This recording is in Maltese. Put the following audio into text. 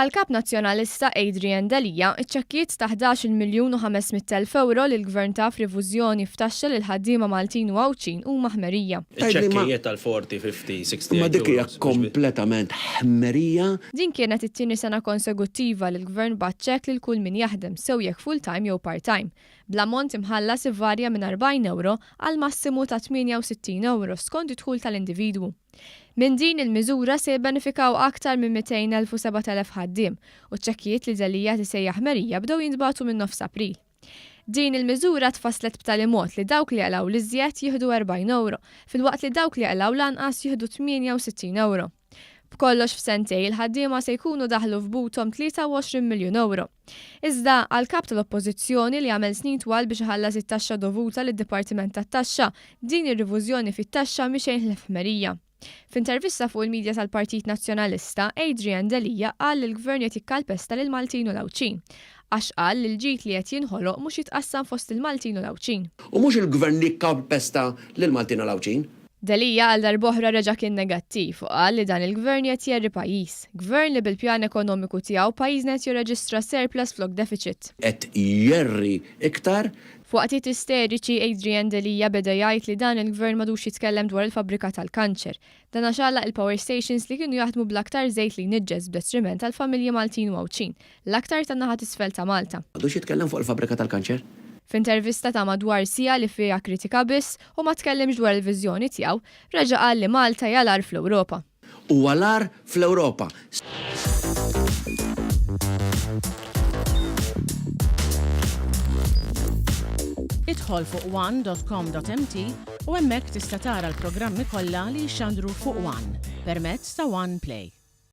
Għall-Kap Nazzjonalista Adrian Delia, iċ-ċekkijiet ta' 11-il miljun u 500,000 ewro li l-Gvern ta f'rifużjoni f'taxxa lill-ħaddiema Maltin u Għawdxin huma ħmerija. Iċ-ċekkijiet tal-40, 50, 68 Imma dik hija euros. kompletament ħmerija. Din kienet it-tieni sena konseguttiva li l-Gvern bagħat ċekk lil kull min jaħdem sew jekk full-time jew part-time, bl-ammont imħallas ivarja minn 40 ewro għal massimu ta' 68 ewro skont id-dħul tal-individwu. Minn din il-miżura se jibbenefikaw aktar minn 200,000 u 7,000 ħaddiem u ċ-ċekkijiet li Delia tisejjaħ ħmerija bdew jintbagħtu minn nofs April. Din il-miżura tfasslet b'tali mod li dawk li jaqilgħu l-iżjed jieħdu 40 ewro, filwaqt li dawk li jaqilgħu l-anqas jieħdu 68 ewro. B'kollox f'sentej il-ħaddiema se jkunu daħlu f'buthom 23 miljun ewro. Iżda, għall-Kap tal-Oppożizzjoni li għamel snin twal biex iħallas it-taxxa dovuta lid-Dipartiment tat-Taxxa, din ir-rivużjoni fit-taxxa mhi xejn ħlief ħmerija. F'intervista fuq il-midja tal-Partit Nazzjonalista, Adrian Delia qal li l-Gvern qed jikkalpesta lill-Maltin u l-Għawdxin. Għax qal li l-ġid li qed jinħoloq mhux jitqassam fost il-Maltin u l-Għawdxin. U mhux il-Gvern li jikkalpesta lill-Maltin u l-Għawdxin. Delia għal darb'oħra reġa' kien negattiv u qal li dan il-Gvern qed jgħerri pajjiż. Gvern li bil-pjan ekonomiku tiegħu pajjiżna qed jirreġistra surplus flok deficit. Qed jgħerri iktar. F'waqtiet isteriċi, Adrian Delia beda jgħid li dan il-Gvern m'għadux jitkellem dwar il-fabbrika tal-kanċer. Dan għax għalaq il-power stations li kienu jaħdmu bl-aktar żejt li jniġġes b'detriment għall-familji Maltin u Għawdxin. l-aktar tan-naħa t'isfel ta' Malta. M'għadux jitkellem fuq il-fabbrika tal-kanċer. F'intervista ta' madwar siegħa li fiha kritika biss u ma tkellimx dwar il-viżjoni tiegħu, reġa' qal li Malta hija l-agħar fl-Ewropa. Huwa l-agħar fl-Ewropa. Idħol fuq one dot com dot mt u hemmhekk tista' tara l-programmi kollha li jixxandru fuq one permezz ta' One Play.